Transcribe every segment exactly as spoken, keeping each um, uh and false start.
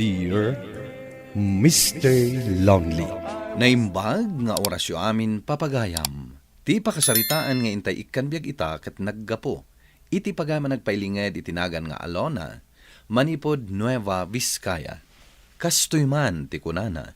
Dear Mister Lonely. Naimbag nga orasyo amin, papagayam. Ti pakasaritaan nga intay ikkan biag ita ket naggapu iti pagayam a nagpailinged iti nagan nga Alona, manipud Nueva Vizcaya. Kastoy man ti kunana,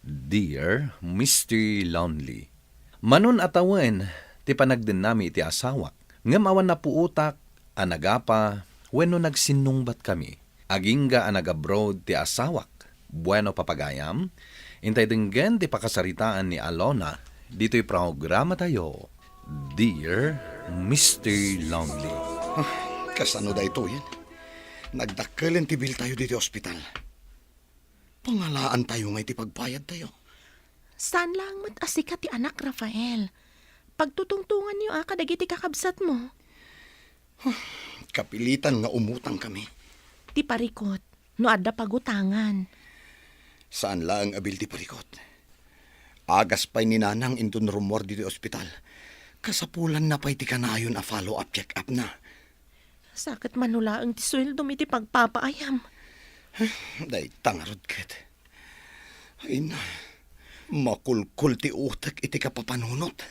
"Dear Mister Lonely, manon a tawen ti panagdennami iti asawak, ngem awan napuotak a nagapa wenno nagsinnungbatkami. Agingga a nag-abroad ti asawak." Bueno, papagayam, intay denggen ti pakasaritaan ni Alona ditoy programatayo, Dear Mister Lonely. Ah, kasano daytoyen? Nagdakkelen ti biltayo ditoy ospital. Pangalaantayo ngay ti pagbayadtayo. Saan laeng met a sika ti anak, Rafael. Pagtutungtonganyo a kadagiti kakabsatmo. Kapilitan nga umutang kami. Ti parikut, no adda pagutangan. Saan laeng a bil ti parikut. Agas pay ni Nanang inton rummuar ditoy ospital. Kasapulanna pay ti kanayon a follow-up check-up na. Saket mano laeng ti sueldom iti pagpapaayam. Dayta ngarud ket. Ay na, makulkol ti utek iti kapapanunot.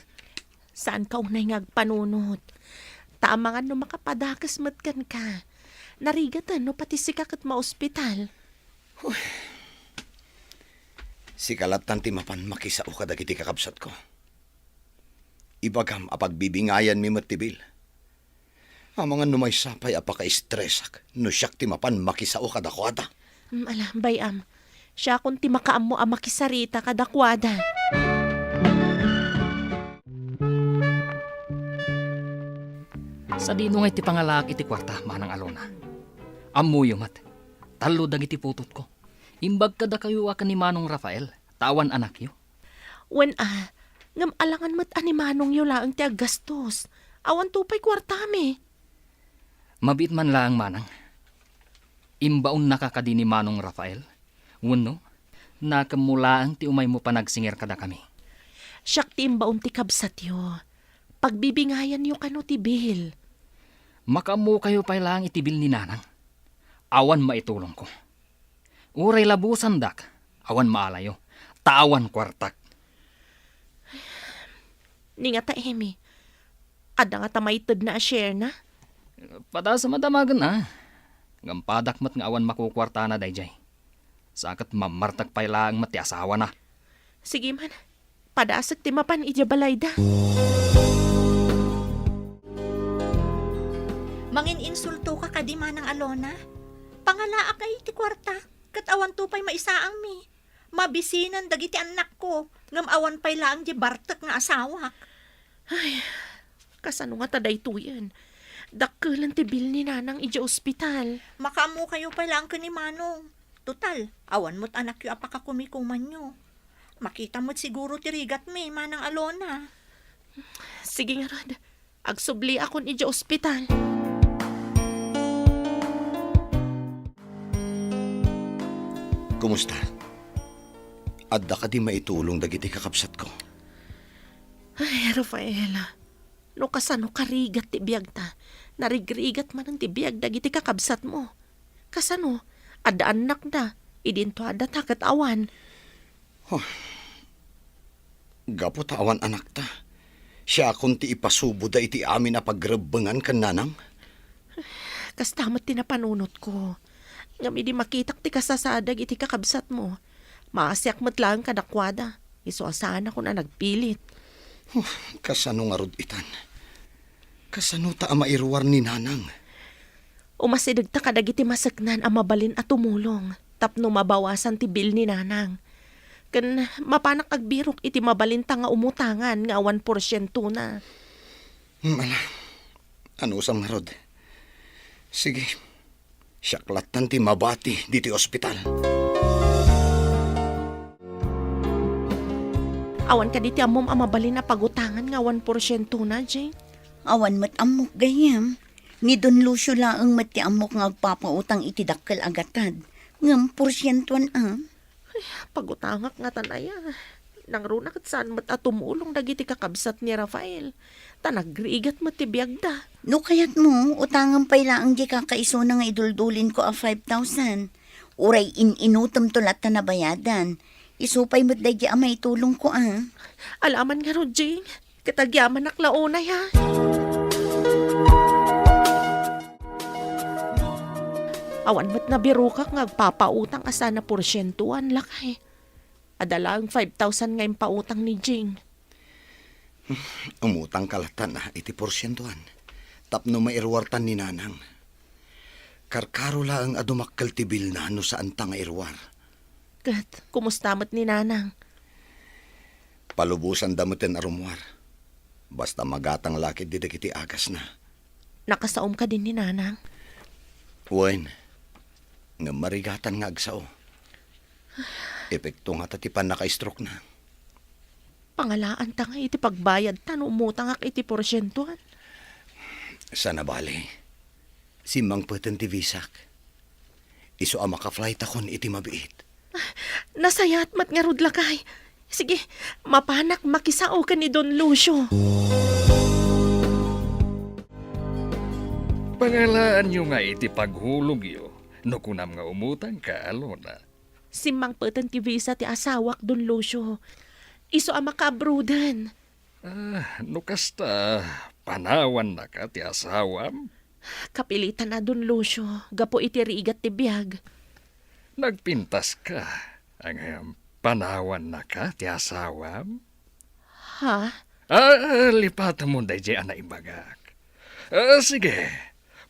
Saanka unay nga agpanunot. Ta amangan no makapadakes met kenka. Narigaten no pati sika ket maospital. Huh. Sika lattan ti mapan makisao kadagiti kakabsatko. Ibagam a pagbibingayanmi met ti bil. Amangan no maysa pay a pakaestresak no siak ti mapan makisao kadakuada. Mm, ala, bay-am. Siakon ti makaammo a makisarita kadakuada. Sadino ngay ti pangalaak iti kuarta, Manang Alona? Ammoyo met, tallo dagiti putotko. Imbag kadakayo a ken ni Manong Rafael, ta awan anakyo. Wen a, ngem alangan met a ni manongyo laeng ti aggastos. Awanto pay kuartami. Mabiit man laeng, Manang. Imbaonnaka kadi ni Manong Rafael? Wenno, nakemmo laeng ti umaymo panagsingir kadakami? Siak ti imbaon ti kabsatyo. Pagbibingayanyo kano ti bil. Makaammokayo pay laeng iti bil ni Nanang. Awan maitulongko. Uray labusandak, awan maalayo, ta awan kuartak. Ni ngata, Emmy, adda ngata maitedna a share na? Padasem a damagen a. Ngem padak met nga awan makukuartana daydiay. Saket mammartek pay laeng met ti asawana. Sige man. Padasek ti mapan idiay balayda. Mangin-insultoka kadi, Manang Alona? Pangalaak ngay iti kuarta, ket awanto pay maisaangmi. Mabisinan dagiti annakko, ngem awan pay laeng di bartek nga asawak. Ay, kasano ngata daytoyen? Dakkelen ti bil ni Nanang idiay ospital. Makaammokayo pay laeng ken ni Manong. Total, awan met anakyo a pakakumikumanyo. Makita met siguro ti rigatmi, Manang Alona. Sige ngarud, agsubliakon idiay ospital. Kumusta? Adda kadi maitulong dagiti kakabsatko? Ay, Rafael, no kasano karigat ti biagta, narigrigat manen ti biag dagiti kakabsatmo. Kasano? Adda annakda, idinto adda ta ket awan. Huh. Gapu ta awan anakta, siakon ti ipasuboda iti amin a pagrebbengan ken Nanang? Kasta met ti napanunotko. Ngem idi makitak ti kasasada dagiti kakabsatmo, maasiak met laeng kadakuada. Isu a saanakon a nagpilit. Huh, kasano ngarud itan? Kasano ta a mairuar ni Nanang? Umasidegta kadagiti maseknan a mabalin a tumulong tapno mabawasan ti bil ni Nanang. Ken mapanak agbirok iti mabalinta nga umutangan nga awan porsientona. Hmm, ala. Anusam ngarud? Sige. Siak lattan ti mabati ditoy ospital. Awan kadi ti ammom a mabalin a pagutangan nga awan porsientona, Jane? Awan met ammok, gayyem. Ni Don Lucio laeng met ti ammok nga agpapautang iti dakkel a gatad. Ngem porsientoan a. Ay, pagutangak ngatan aya. Nangruna ket saan met a tumulong dagiti kakabsat ni Rafael. Ta nagrigat met ti biagda. No kayatmo, utangem pay laeng di kakaisuna nga iduldulinko a five thousand. Uray in-inutemto latta nabayadan. Isu pay met daydi a maitulongko, a. Alaman ngarud, Jing. Ket agyamanak la unay, a. Awan met nabirokak nga agpapautang a saan a porsientoan, lakay. Adda laeng five thousand nga impautang ni Jing. Umutangka latta iti porsientoan tapno mairuartan ni Nanang. Karkaro laeng a dumakkel ti bilna no saanta nga iruar. Ket kumusta met ni Nanang? Palubosanda meten a rummuar. Basta magatang la ketdi dagiti agasna. Nakasaom kadi ni Nanang? Wen, ngem marigatan nga agsao. Epekto ngata ti pannaka-stroke-na. Pangalaanta ngay iti pagbayadta no umutangak iti porsientoan. Saan a bale, simmangpeten ti visak. Isu a makaflightakon iti mabiit. Nasayaat met ngarud, lakay. Sige, mapanak makisao ken ni Don Lucio. Pangalaanyo nga iti paghulogyo no kunam nga umutangka, Alona. Simmangpeten ti visa ti asawak, Don Lucio. Isu a makaabroaden. Ah, no kasta, panawannaka ti asawam? Kapilitan a, Don Lucio, gapu iti rigat ti biag. Nagpintaska, ngem panawannaka ti asawam? Ha? Ah, lipatemon daydiay a naibagak. Ah, sige,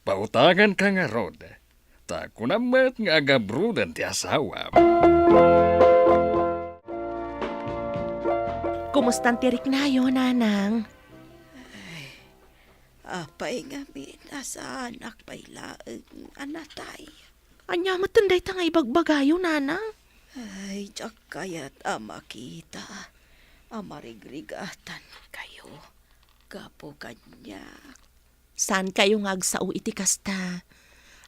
pautanganka ngarud. Ta kunam met nga agabroaden ti asawam. Kumustan ti riknayo, Nanang? Ay, apay ngamin a saanak pay laeng a natay? Ania met dayta nga ibagbagayo, Nanang? Ay, diak kayat a makita a marigrigatankayo gapu kaniak. Saankayo nga agsao iti kasta.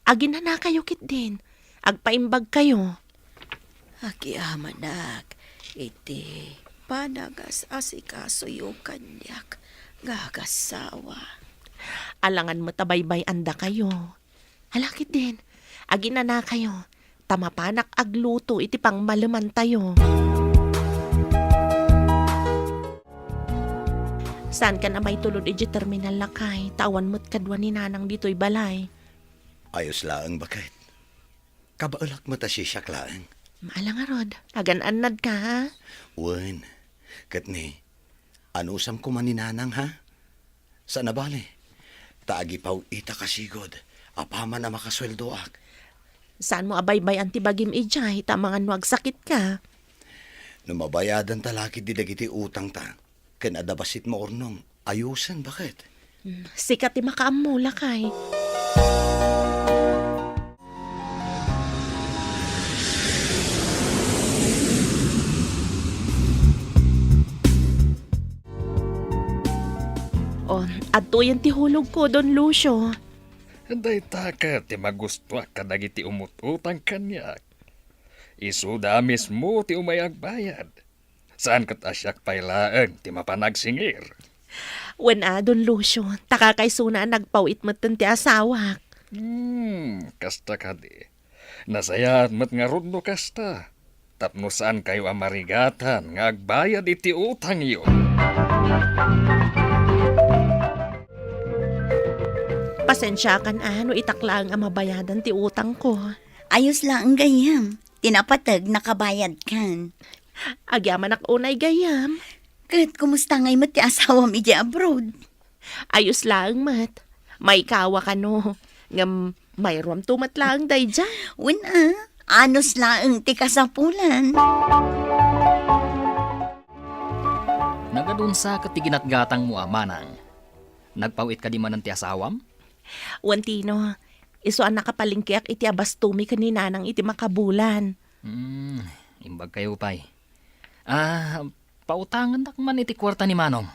Aginanakayo ketdin. Agpaimbagkayo. Agyamanak iti panangas-asikasoyo kaniak nga agassawa. Alangan met a baybay-andakayo. Ala ketdin, aginanakayo. Ta mapanak agluto iti pangmalemantayo. Saankan a maitulod idiay terminal, lakay, ta awan met kadua ni Nanang ditoy balay. Ayos laeng, baket. Kabaelak met a siak laeng. Ala ngarud, agan-annadka, ha? Wen, ket ni, anusam koma ni Nanang, ha? Saan a bale, ta agipaw-itak a sigud apaman a makasueldoak. Saanmo a baybay-an ti bagim idiay, ta amangan no agsakitka. No mabayadanta la ketdi dagiti utangta, ken adda bassit maurnong, ayosen, baket. Hmm, sika ti makaammo, lakay. O, adtoyen ti hulogko, Don Lucio. Dayta ket ti magustoak kadagiti umut-utang kaniak. Isuda a mismo ti umay agbayad. Saan ket a siak pay laeng ti mapan agsingir. Wen a, Don Lucio, ta kakaysona a nagpaw-it metten ti asawak. Hmm, kasta kadi. Nasayaat met ngarud no kasta. Tapno saankayo a marigatan nga agbayad iti utangyo. Pasensiakan a no itak laeng a mabayadan ti utangko. Ayos laeng gayyem. Ti napateg, nakabayadkan. Agyamanak unay gayyem. Ket kumusta ngay met ti asawam idiay abroad? Ayos laeng met. Maikawa kano. Ngem mairuamto met laeng daydiay. Wen a, anus laeng ti kasapulan. Nagadunsa ket ti ginatgatangmo a manang. Nagpaw-it kadi manen ti asawam? Wen Tino, isu a nakapalengkeak iti abastomi ken ni Nanang iti makabulan. Hmm, imbagkayo pay. Ah, pautangennak man iti kuarta ni Manong.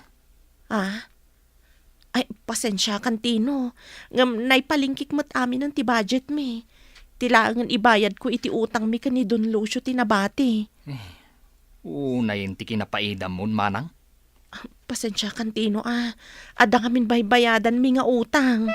Ah? Ay, pasensiakan, Tino. Ngem naipalengkek met aminen ti budgetmi. Ti laengen ibayadko iti utangmi ken ni Don Lucio ti nabati. Eh, unayen ti kinapaidamon, Manang. Pasensiakan, Tino, a. Adda ngamin baybayadanmi nga utang.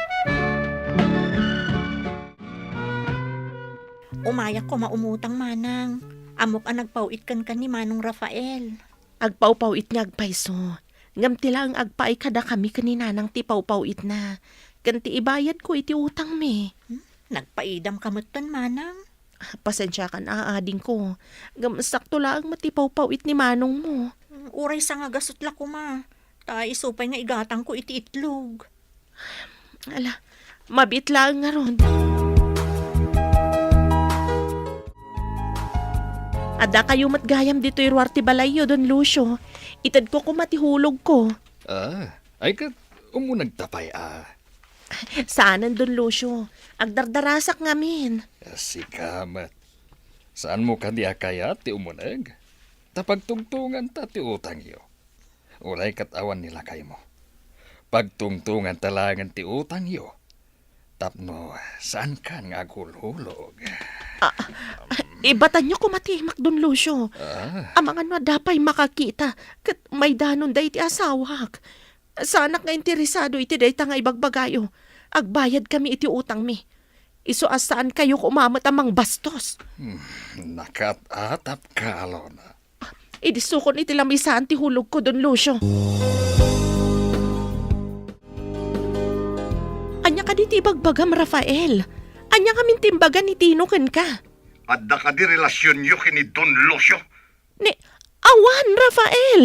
Umayak koma umutang, manang. Ammok a nagpaw-it kenka ni Manong Rafael. Agpawpaw-it nga agpayso. Ngem ti laeng agpaay kadakami ken ni Nanang ti pawpaw-itna. Ken ti ibayadko iti utangmi. Hmm? Nagpaidamka metten, manang? Pasensiakan a, adingko. Ngem sakto laeng met ti pawpaw-it ni manongmo. Hmm, uray sangagasut la koma. Ta isu pay nga igatangko iti itlog. Ala, mabiit laeng ngarud. Adda kayo met gayam ditoy ruar ti balayyo, Don Lucio. Itedko koma ti hulogko. Ah, ay ket, umunegta pay a. Saanen, Don Lucio. Agdardarasak ngamin. Sika met. Saanmo kadi a kayat ti umuneg? Ta pagtungtonganta ti utangyo. Uray ket awan ni lakaymo. Pagtungtonganta laengen ti utangyo. Tapno saankan nga aghulhulog. Ah, ibatanyo koma ti imak, Don Lucio. Ah. Amangan no adda pay makakita, ket maidanon daydi asawak. Saanak nga interesado iti dayta nga ibagbagayo. Agbayadkami iti utangmi. Isu a saankayo koma met a mangbastos. Hmm, nakat-atapka, Alona. Idi sukon iti lamisaan ti hulogko, Don Lucio. Ania kadi ti ibagbagam, Rafael? Ania ngamin ti imbaga ni Tino kenka? Adda kadi relasionyo ken ni Don Lucio? Ni, awan, Rafael!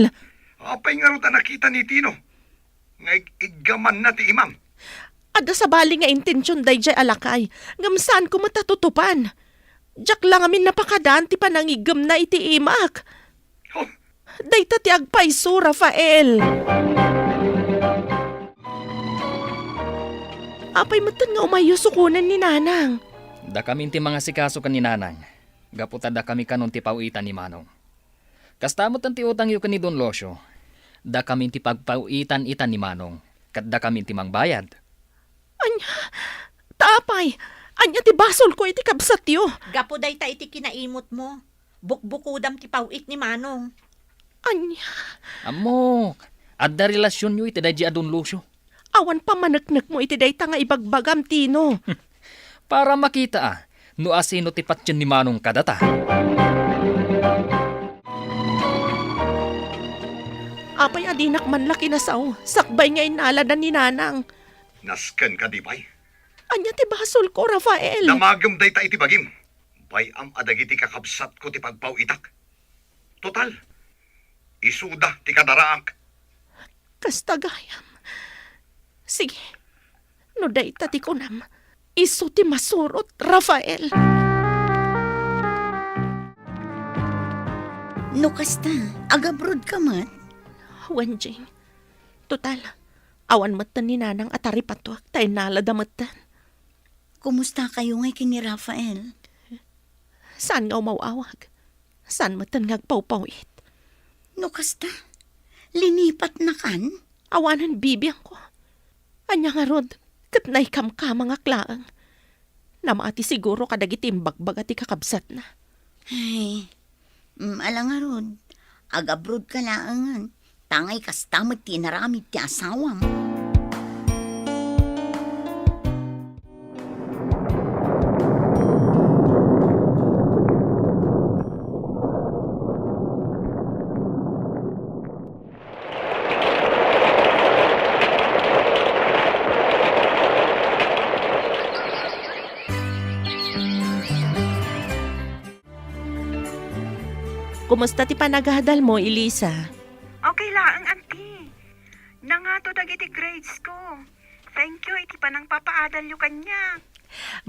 Apay ngarud a nakita ni Tino nga ig-iggamanna ti imam? Adda sabali nga intension daydiay a lakay, ngem saanko met a tutupan. Diak la ngamin napakadaan ti panangiggemna iti imak. Oh. Dayta ti agpayso, Rafael. Apay metten nga umayyo sukonen ni Nanang? Dakamin ti mangasikaso ken ni Nanang, gapu ta dakami kanon ti paw-itan ni Manong. Kasta met ti utangyo ken ni Don Lucio. Dakamin ti pagpaw-itan ita ni Manong, ket dakamin ti mangbayad. Ania? Ta apay, ania ti basolko iti kabsatyo? Gapu dayta iti kinaimutmo, bukbukodam ti paw-it ni Manong. Ania? Ammok, adda relasionyo iti daydi a Don Lucio. Awan pamaneknekmo iti dayta nga ibagbagam, Tino. Para makita a no asino ti patien ni Manong kadata. Apay a dinak man la kinasao sakbay nga innalada ni Nanang? Nasken kadi pay? Ania ti basolko, Rafael? Damagem dayta iti bagim. Bay-am a dagiti kakabsatko ti pagpaw-itak. Total, isuda ti kadaraak. Kasta gayam. Sige, no dayta ti kunam, isu ti masurot, Rafael. No kasta, agabrodka met? Wen, Jing. Total, awan metten ni Nanang a taripatuak ta innalada metten. Kumustakayo ngay ken ni Rafael? Saan nga umaw-awag. Saan metten nga agpawpaw-it. No kasta, linipatnakan? Awanen bibiangko. Ania ngarud, ket naikamkamangak laeng. Namati siguro kadagiti imbagbaga ti kakabsatna. Ay, mm, ala ngarud, agabrodka laengen. Tangay kasta met ti inaramid ti asawam. Kumusta ti panagadalmo, Elisa? Okay laeng, Auntie. Nangato dagiti grades ko. Thank you iti panangpapaadalyo kaniak.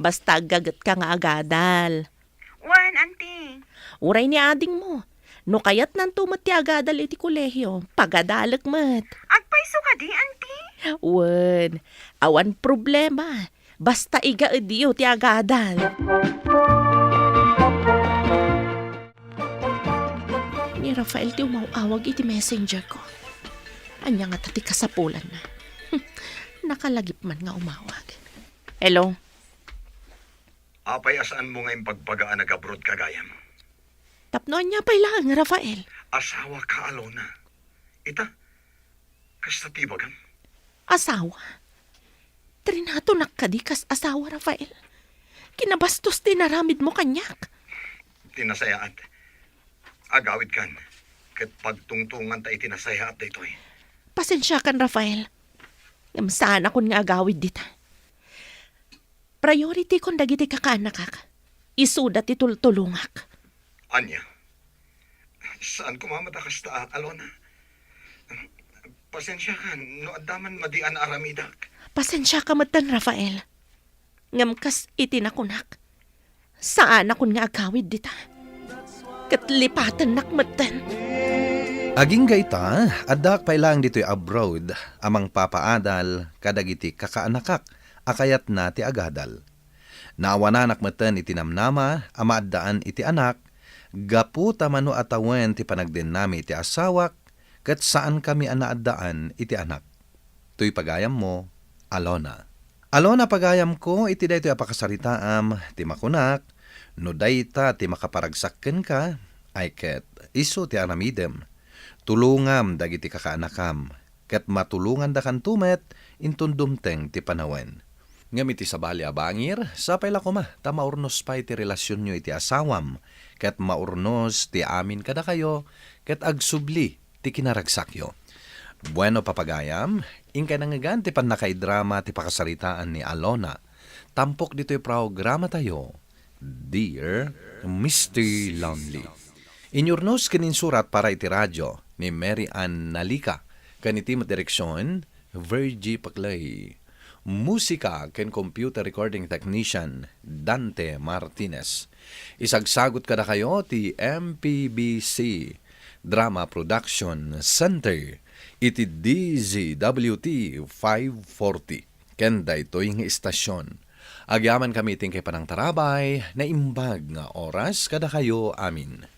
Basta aggagetka nga agadal. Wen, Auntie. Uray ni adingmo. No kayatnanto met ti agadal iti kolehio, pagadalek met. Agpayso kadi, Auntie? Wen, awan problema. Basta igaedyo ti agadal. Ni Rafael ti umaw-awag iti messenger ko. Ania ngata ti kasapulanna? Nakalagip man nga umawag. Hello? Apay a saanmo nga imbagbaga a nagabrodka gayam? Tapno ania pay laeng, Rafael? Asawaka, Alona. Ita, kasta ti ibagam? Asawa? Trinatonak kadi kas asawa, Rafael? Kinabastos ti inaramidmo kaniak. Ti nasayaat, agawidkan, ket pagtungtonganta iti nasayaat daytoy. Pasensiakan, Rafael. Ngem saanakon nga agawid dita. Priority kon dagiti kakaanakak. Isuda ti tultulongak. Ania? Saan koma met a kasta, Alona. Pasensiakan no adda man madi a naaramidak. Pasensiaka metten, Rafael. Ngem kas iti nakunak, saanakon nga agawid dita. Ket lipatennak metten. Agingga ita, addaak pay laeng ditoy abroad a mangpapaadal kadagiti kakaanakak a kayatna ti agadal. Naawananak metten iti namnama a maaddaan iti anak, gapu ta mano a tawen ti panagdennami iti asawak, ket saankami a naaddaan iti anak. Toy pagayammo, Alona. Alona, pagayamko, iti daytoy a pakasaritaam, ti makunak, no dayta ti makaparagsak kenka, ay ket isu ti aramidem. Tulongam dagiti kakaanakam, ket matulongandakanto met inton dumteng ti panawen. Ngem iti sabali a bangir, sapay la koma ta maurnos pay ti relasionyo iti asawam, ket maurnos ti amin kadakayo, ket agsubli ti kinaragsakyo. Bueno, papagayam, inkay nangngegan ti pannakaidrama ti pakasaritaan ni Alona. Tampok ditoy programatayo, Dear Mister Lonely. Inyurnos ken insurat para iti radio ni Mary Ann Nalica, ken iti met direksion, Virgie Paclay. Musika ken computer recording technician, Dante Martinez. Isagsagot kadakayo ti M P B C Drama Production Center iti D Z W T five forty. Ken daytoy nga istasyon, agyamankami iti inkay panangtarabay, naimbag nga oras kadakayo amin.